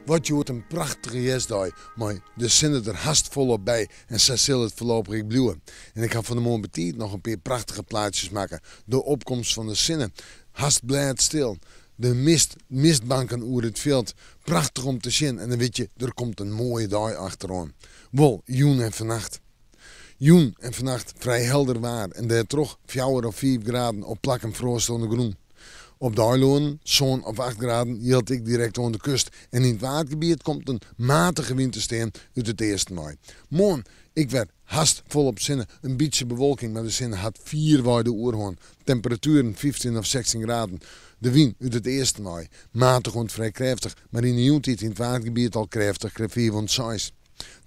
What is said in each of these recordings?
Wat hjoed in prachtige hjerstdei mei de sinne der hast folop by en sa sil it foarlopich ek bliuwe. En ik ha fan 'e moarn betiid noch in pear prachtige plaatsjes makke. De opkomst fan de sinne, hast blêdstil. De mist, mistbanken oer it fjild. Prachtich om te sjen en dan wit je, der komt in moaie dei achteroan. Wol, jûn en fannacht. Jûn en fannacht frij helder waar en dêrtroch fjouwer of fiif graden op plakken froast oan de grûn. Op de eilannen, sân of acht graden, jildt ek direkt oan de kust en yn it Waadgebiet komt in matige wyn te stean út it easten wei. Moarn ek wer hast folop sinne, in bytsje bewolking, mar de sinne hat fierwei de oerhân. Temperatueren 15 of 16 graden. De wyn út it easten wei, matich oant frij krêftich, mar yn de jûntiid yn it Waadgebiet al krêftich, krêft 5 oant 6.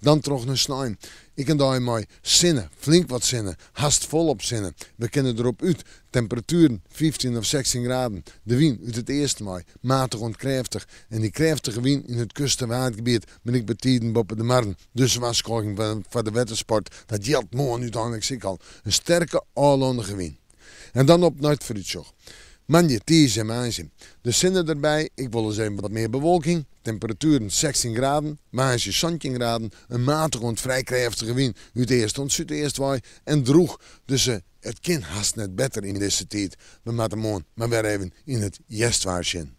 Dan troch nei snein. Ek in dei mei sinne, flink wat sinne, hast folop sinne. We kinne derop út. Temperatueren 15 of 16 graden. De wyn út it easten wei, matich oant krêftich. En dy krêftige wyn yn it kust en Waadgebiet bin ek betiden boppe de marren. Dus warskôging foar de wettersport, dat jildt moarn úteinliks ek al. In sterke ôflannige wyn. En dan op nei it foarútsjoch. Moandei, tiisdei en woansdei. De sinne derby, ek wolris even wat mear bewolking. Temperatueren 16 graden, woansdei 17 graden. In matige oant frij krêftige wyn út east oant súdeast wei en drûch. Dus it kin hast net better yn dizze tiid. We moatte moarn mar wer even yn it hjerstwaar sjen.